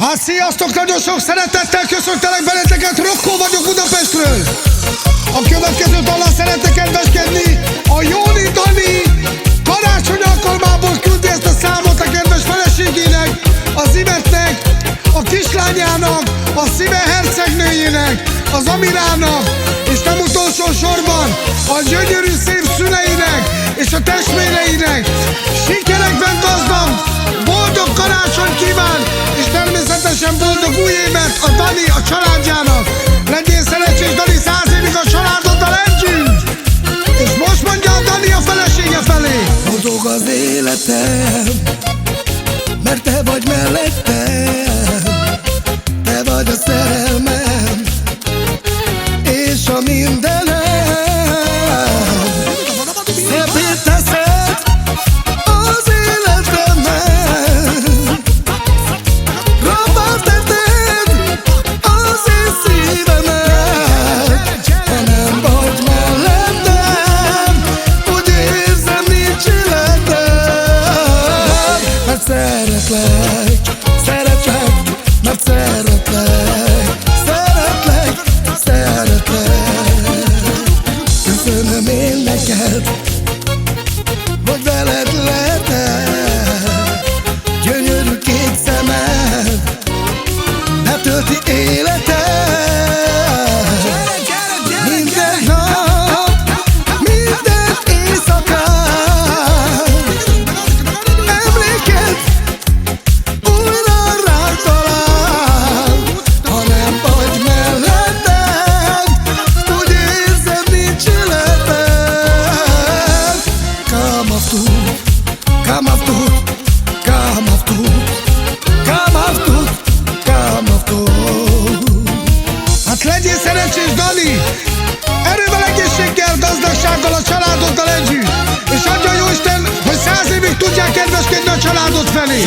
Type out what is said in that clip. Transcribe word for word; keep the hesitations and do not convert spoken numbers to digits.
Hát sziasztok, nagyon sok szeretettel köszöntelek benneteket, Rokko vagyok Budapestről. A következő dallal szeretnék kedveskedni a Jóni Dani karácsony alkalmából küldi ezt a számot a kedves feleségének, az Ivetnek, a kislányának, a szíve hercegnőjének, az Amirának, és nem utolsó sorban a gyönyörű szép szüleinek és a testvéreinek. Sikerekben gazdag, boldog karácsonyt kíván, és természetesen boldog új évet a Dani a családjának. Legyél szerencsés, Dani, száz évig a családoddal együtt! És most mondja a Dani a felesége felé: Boldog az életem, mert te vagy mellettem, te vagy a szerelmem és a mindenem. Szebbé teszed az életemet, robbá tetted az én szívemet. Ha nem vagy mellettem, úgy érzem, nincs életem. Mert szeretlek, Szeretlek, mert szeretlek, szeretlek, szeretlek. Köszönöm én neked, hogy veled lehetek. Gyönyörű kék szemed betölti életem. Minden nap, minden éjszakán emléked újra rád talál, ha nem vagy mellettem, úgy érzem, nincs életem. Come off to, come off to, come off to, come off to, come off to. Hát legyél szerencsés, Dani! Erővel, egészséggel, gazdagsággal a családoddal együtt! És adja jó Isten, hogy száz évig tudjál kedveskedni a családod felé!